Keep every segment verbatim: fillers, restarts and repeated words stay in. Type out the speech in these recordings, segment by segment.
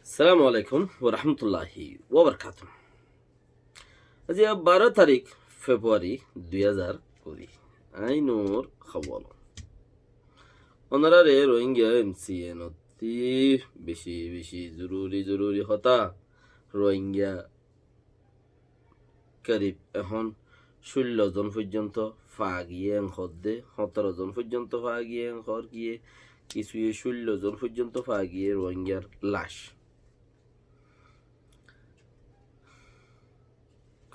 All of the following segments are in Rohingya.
Assalamu alaikum wa rahmatullahi wa barakatuh. Aijja baró tarík February dui házar kuri. Ainur Hawal. Ónorare Rohingya M C N ottí beci beci zoruri zoruri hotá. Rohingya korib ehón cúllo zon foijjonto fa giyé en hoódde, hóñtoro zon foijjonto fa giyé en hoór giyé, kissúye cúllo zon foijjonto fa giyé Rohingyar lac.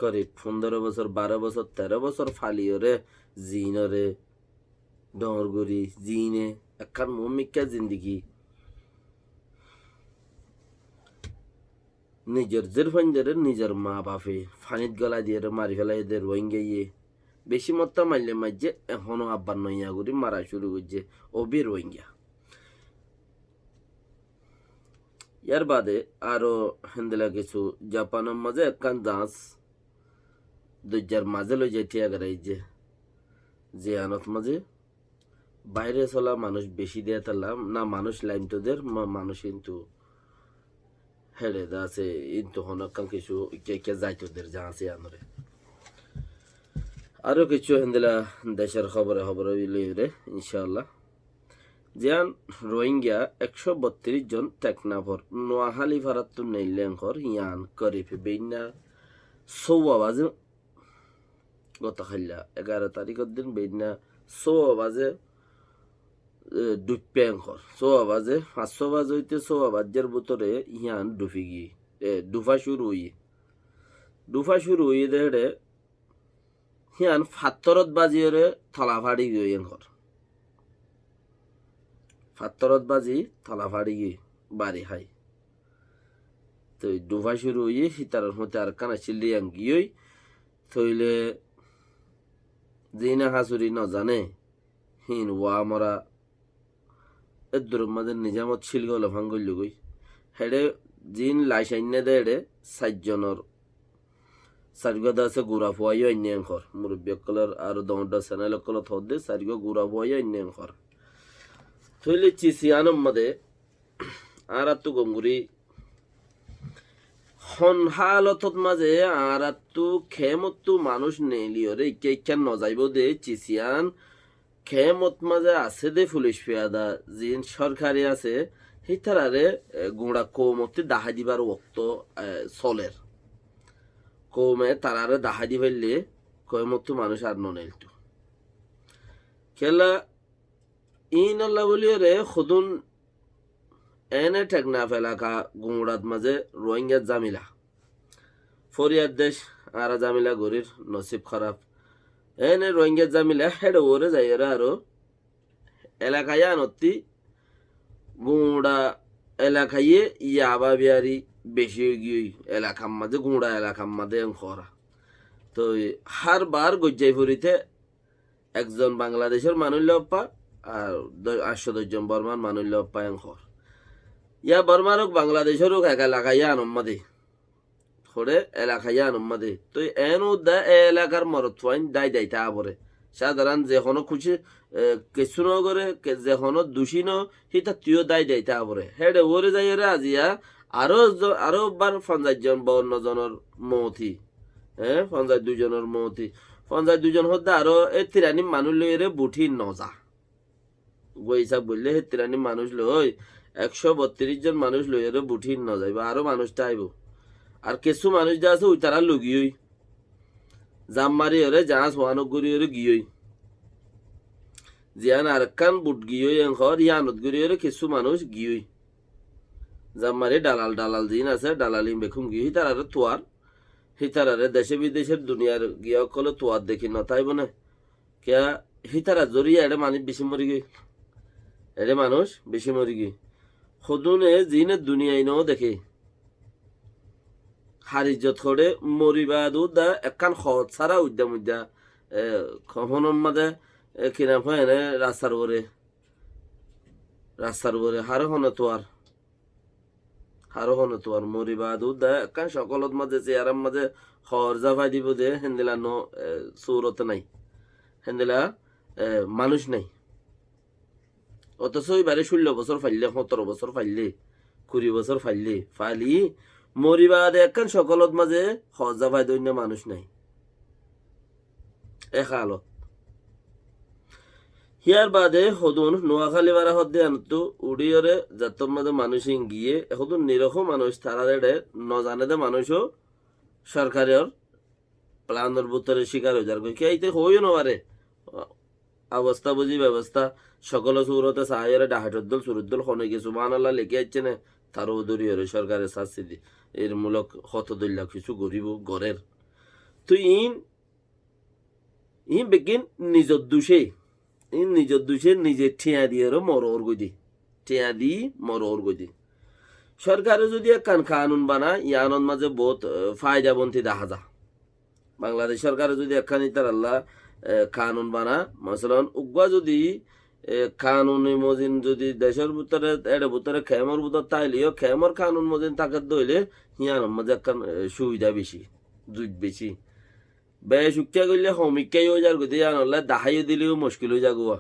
Korib fundoro bosór, baró bosór, teró bosór faliyoré, zinoré, dhoóñr gorí, zine, ekkán muúmikká zindigi. Nizor zérfuaindóre nizor maa bafe fanít golai diyóre mari félaiyé dé Rohingyaye. Beci mottá maille maijjé, ehóno abbar noiya gorí mara cúru goijjé, óbi Rohingya. Yar baade aró héndilla kissú Japanor mazé ekkán zaáñs doijjar mazé loizai thíya goráijje. Ziyanot mazé baire sola manúic beci de tolla, na manúic laimto der, ma-, manúic kintu héçe de asé, kintu honó ekkán kissú ikká ikká zaito der zaáñs iyanore. Aró kissú héndilla decor hóbore hóbore loiyóre, incáallah. Ziyan Rohingya ekcó bottiríc zon Teknafor Nuaháli farattú neillé en hoór, yián korib beinna sóuwa bazé, goto háilla egaró taríkor din beinna sóuwa bazé, e, dhuippé en hoór. Sóuwa bazé, fañssó bazé óite sóuwa bazér bútore yián dhufi giyé, e, dhufa cúru óiye. Dhufa cúru óiye dé héçe, yián fattorot baziyóre tola fáçi giyói en hoór. Fattorot bazi tola fáçi giyói, bari hái. Toi dhufa cúru óiye, hítarar hoté arekkán accíl dé yián giyói. Toile zine hasuri nozané, híin wa mora, edduror mazé nizamot cíl gole fán goillógoi. Héçe ziín lac ainné dé héçe sair zonor, sairgúa de asé gura fua yó ainné en hoór. Murubbi ókkolor aró doñr doñr senel ókkolot hoódde sairgúa gura fua yó ainné en hoór. Toile cis yiánor mazé añáráttu gom gorí hon hálotot mazé añáráttu keémottu manúic neiliyóre ikká ikká nozaibóu dé cis yián keémot mazé asé dé fulic fiyada ziín córkari asé, hítararé, e, guñça koumottí dahái dibar uoktó, e, soler. Koume tararé dahái di faillé keémottu manúic ar noneiltó. Kiyólla iínolla bóliyoré hodún ene Teknaf elaka guñçat mazé Rohingyar zamila. Foriyar dec añára zamila gorír, nosib háraf. Ene Rohingyar zamila héçe uore zaiyóre aró elaka yíanottí guñça elakaye yaba biyari beci óigiyoi elakar mazé, guñça elakar mazé en hoóra. Toi hár bar goijjai forité ekzon Bangladecór manúic loóppa, ar do-, añctó doc zon Bormar manúic loóppa en hoór. Yá Bormar ók, Bangladecór ók, ek elaka yíanor mazé. Hoçé elaka yíanor mazé. Toi eén uddá e elakar morotfuain dái dái táa foré. Sádaran ze honó kucíc, e, kessú nogoré, ke-, ze honó ducí noó, hítattú yó dái dái táa foré. Héçe uore zaiyóre aziya aró zo-, aró bar fonzaic zon, bawanno zonor mouti. Eé, fonzaic dui zonor mouti. Fonzaic dui zon hoódde aró e tiranir manúic loiyóre buthí noza. Uggúa hísab goillé hé tiranir manúic loi, ekcó bottiríc zon manúic loiyóre buthí nozaibóu, aró manúic táibou. Ar kessú manúic de asé, uitará loi giyói. Zam mariyóre, zaáñs uánok goríyoré giyói. Ziyán arekkán but giyói en hoór, yíanot goríyoré kessú manúic giyói. Zam mari dalal, dalal ziín asé, dalal iín bekkún giyói, hítararé tuar. Hítararé decé bidecér duniyar giya ókkolé tuar deki notáibo né? Kiyá hítarar zoriya eçé manúic bicí morigiyói. Eçé manúic bicí morigiyói. Hodúne ziíne duniyai noó deké. Harizzot hoçé mori baade uddá ekkán hoot sára uddá muddá, e, kofonor mazé, e, kinafó ene rastar uore. Rastar uore haré hone tuar. Haré hone tuar mori baade uddá ekkán cokolot mazé, siyarar mazé hoor zafai dibou de, héndilla no, e, surot nai. Héndilla, e, manúic nai. Otoso ibáre cúllo bosór faillé, hóñtoro bosór faillé, kuri bosór faillé, fali, mori baade ekkán sokolot mazé hoza faida óinna manúic nái. E halot. Híyar baade hodún Nuakhali bara hodde anottu uçíyore zattór mazé manúic in giyé, hodún niroho manúic tarár eçe nozane de manúic ó sorkaror planor bútore cíkar ói zargói. Kiyá íte hoóiyo nofaré. Obosta buzí bebosta, sokolo surote saáiyore dhahator dol, suror dol, hone ki subhanallah lekí aiccé né, taró dóriyore sorkare sássi di. Er mulok hoto dóilla kissú goríbou, gorér. Toi iín, iín beggín nizor ducé. Iín nizor ducé, nize thiañ diyore moror goidé. Thiañ di moror goidé. Sorkare zodi ekkán kanun bana, iánot mazé bout, eh, faidabonti dahá za. Bangladec sorkare zodi ekkán ítarallá, eh, kanun bana, masalan, uggúa zodi, eh, kanuni mozin zodi decór bútore, eçe bútore kemor bútore táileyo, kemor kanun mozin táke de óile, híyanor mazé ekkán, eh, subida beci, zuid beci. Becukká goille homikká ói zargói de, iánolla daháiyo dileyo muckil ói zagói.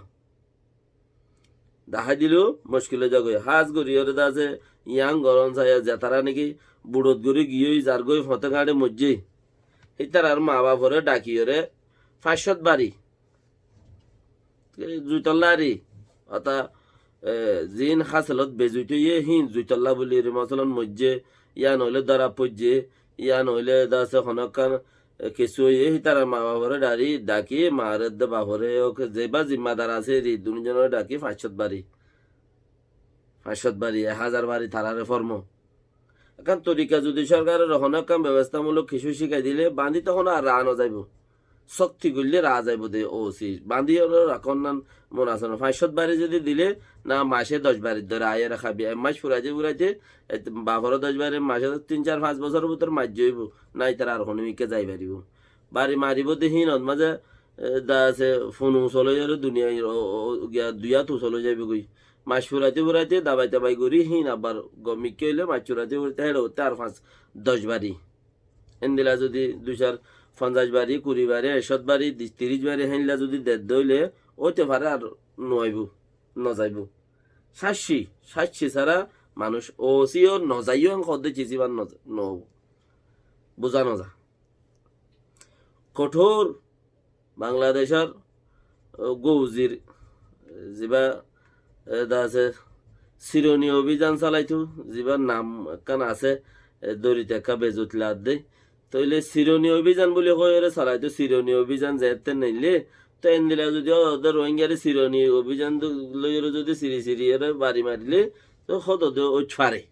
Dahái dileyo muckil ói zagói. Hás goríyore de asé, ián goron saiya zetará niki buçot gorí giyói zargói, foñte gañçe moijjé. Hítarar maa bafore dhakiyore fañs cót bari. Zuitolla ari, ota, e, ziín háselot bezuit óiye, híin zuitolla buli eri, mosolon, moijjé, yá noóile dóra foijjé, yá noóile de asé honókkan, e, kessú óiye, hítarar maa bafore dhari, dhaki, maare de bafore, ók, zeba zimmadar asé eri, duní zonore dhaki fañs cót bari. Fañs cót bari, ek házar bari tarare formo. Ekkán torika zodi sorkaror honó ekkán bebosta mulok kissú cíkai dile, bañdí tohón ar raa nozaibou. Sókti goille raa zaibou de, ósi. Bañdí olo rakón nan mon asé no. Fañs cót bari zodi dile, na mace doc bari dóri aiyóre hábi. Ek mac furaite furaite, e, bafore doc bari, mace tin, sair, fañs bosóror bútore maijjé óibou. Na ítara ar honó mikká zai faribou. Bari maribóu de híinot mazé, e, de asé funu solóiyore duniyai, o, o, o, giya dui át usol ói zaibói goi. Mac furaite furaite dabai dabai gorí híin abbar gom mikká óile mac furaite furaite héçe óite ar fañs, doc bari. Héndilla zodi dui sair fonzaic bari, kuri bari, ek cót bari, di-, tiríc bari héndilla zodi dedde óile óite fare ar nuaibóu, nozaibóu. Cácci, cácci sára manúic ósiyo nozaiyó en hoódde cisíbar noza-, no-, buzá noza. Kothór Bangladecór, e, gouzir, e, ziba, e, de asé, Sironi Obhizan salaitóu, zibar nam ekkán asé, e, dórit ekká bezut ladde. Tóile Sironi Obhizan buli hoiyóre salaitóu, Sironi Obhizan zeétte neille, to endilla zodi ódde Rohingyare Sironi Obhizan do-, loiyóre zodi siri siriyóre bari marile, to hódode óit fare,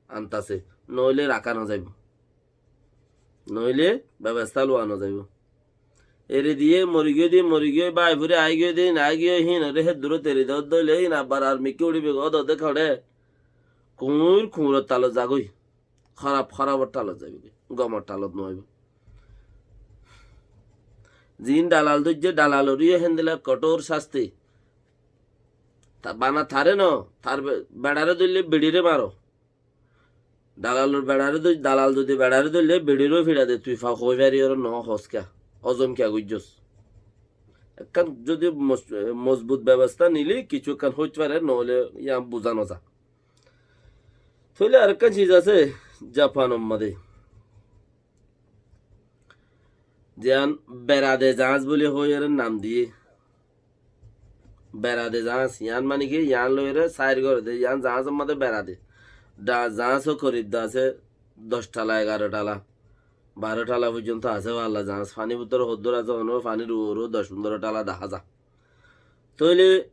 antase, noóile raká nozaibóu. Noóile bebosta luwa nozaibóu. Eri diye, mori giyói de, mori giyói, bái furi aái giyói de, na aái giyói, híinore hé durot eri de ódde óile, híin abbar ar mikká uçíbe goi, ódode hoçé. Kuñir kuñiror thalot zagói. Hóraf, hórafór thalot zaibói goi. Gomor thalot noóibou. Ziín dhalal dóijje, dhalaloríyo héndilla kothór cásti. Ta-, bana taré no, tar be-, beçare dóille beçire maro. Dalalor beçare dói-, dalal zodi beçare dóille, beçiró fiça de, tui fa-, hoói fariyóre noó hoós kiyá, hozom kiyá goijjós. Ekkán zodi mos-, mozbut bebosta nile, kissú ekkán hoit fare, noóile yián buzá noza. Tóile arekkán ciz asé, Japanor mazé. Ziyán berade zaáñs buli hoiyóre nam diyé. Berade zaáñs, yián mani ki, yián loiyóre sair goré de, yián zaáñsor mazé berade. Da-, zaáñs ó korib de asé doc thala, egaro thala, baró thala foijjonto asé, bála zaáñs. Fanir bútore hoddúr asé, honó fanir uore doc fundoro thala dahá za. Tóile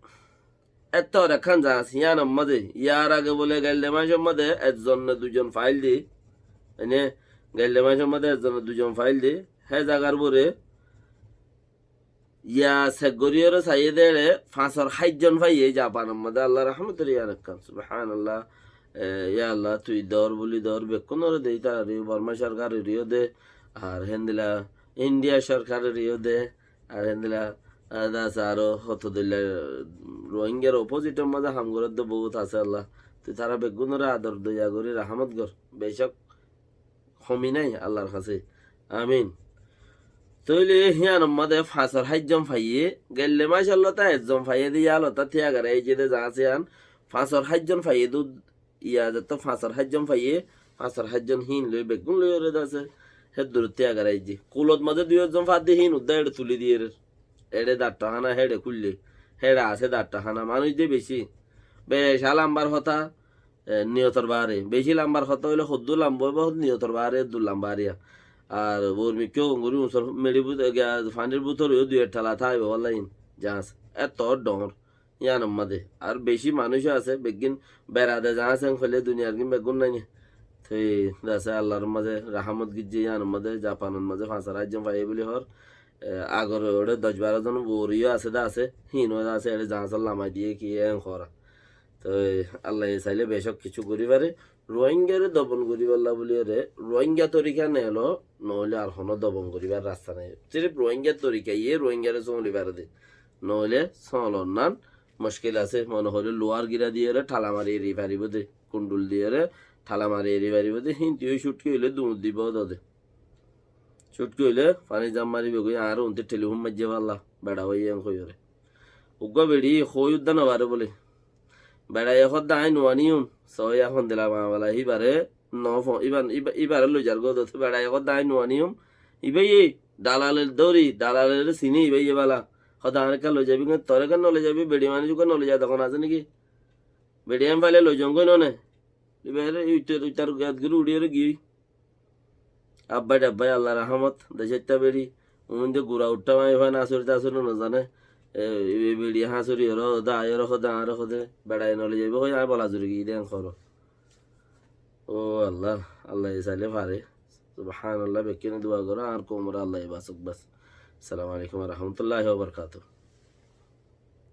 Ettór ekkán zaáñs, yíanor mazé, yar age bóle Gaildamaicor mazé ezzon ne duizon fail de, ene, Gaildamaicor mazé ezzon ne duizon fail de, hé zagar uore, ya sek goríyore saiyé de ére, fañsor háitzon faiyé Japanor mazé, Allar rahmotor yían ekkán, subhanallah, e, ya Allah, tui dor buli dor, bekkúnore de, ítararé, Borma sorkaroré de, ar héndilla India sorkaroré de, Ar héndilla, ah, de asé aró hoto dóilla, Rohingyar opposite or mazé ham gorédde bout asé, Allah. Tui tará beggúnoré ador doiya gorí rahámot gor. Becók homi nái Allar hañsé. Amin. Tóile híanor mazé fañsor háitzon faiyé, gelle mácor lóta ezzon faiyé de, yían lóta tíyagare aiyé de zaáñs yían, fañsor háitzon faiyé de, Iyá zeto fañsor háitzon faiyé, fañsor háitzon híin loi, beggún loiyóre de asé, hé durottí agar aijjé. Kulot mazé dui ekzon fadde híin uddá eçe tulí diyér. Eçe datta hána, héçe kúille, héçe asé datta hána. Manúic de beci. Beca lambar hotá, e, niyotor baáre. Beci lambar hotá óile hoddúr lamba óibo, niyotor baáre dur lamba ariya. Ar bor mikká ongori usor meçi bút-, e, giya fanir bútore yó dui ek tala táibo walla híin. Jañs. Eto dhoóñr. Yíanor mazé. Ar beci manúic asé, beggín berade zañs en hoilé duniyar gín beggún nai né. Toi de asé Allar mazé rahámot gijjé, yíanor mazé Japanor mazé fañsor háitzon faiyé buli hoór. E, agor óre doc baró zon uore yó asé de asé, híin ó de asé, eçe zañsor lamai diyé ki en hoór. Toi Allaye sailé becók kessú gorí fare. Rohingyare dobon goríballa buliyóre, Rohingya torika neelo, noóile ar honó dobon goríbar rasta nai. Sirif Rohingya torika, iyé Rohingyare sóoli fare de. Noóile sóolon nan muckil asé, mone hoilé luwar gíra diyóre thala mari eri faribó de, kundul diyóre thala mari eri faribó de, híntu yó cútki óile duñr dibó de. Cútki óile fani zam maribó goi, añáre unti telifón maijjé falla, beça óiye en hoiyóre. Uggúa beçi hoi uddá no fare bóle. Beçaye hoódde aññí nuaniyum, soóiya hondila maamala híbare no fo-, íba-, íba-, íbare loizar gó dóte. Beçaye hoódde aññí nuaniyum, íbaye dalalel dóri, dalalere siné íbaye bála. Hoódde añáre ekká loizabi, toré ekká noloizabi, beçi manúic ekká noloiza de hon asé néki? Beçi aññí faile loizongói none. Íbare uitar, uitar gat gorí uçiyóre giyói. Abbái dhabbái Allar rahámot, decáitta beçi, uñde gura uṭṭá maiyafua, asuri tasuri nozané, e, e, beçi asuri oro hoóde, añáre hoóde, añáre hoóde, beçaye noloizaibó hoi, aññí bola zuri giyí de en hoór. Ó Allah, Allaye sailé fare. Subhánallah, bekkúne dua goró, añár koumoré Allaye basók bas. Assalamu alaikum wa rahmatullahi wa barakatuhu.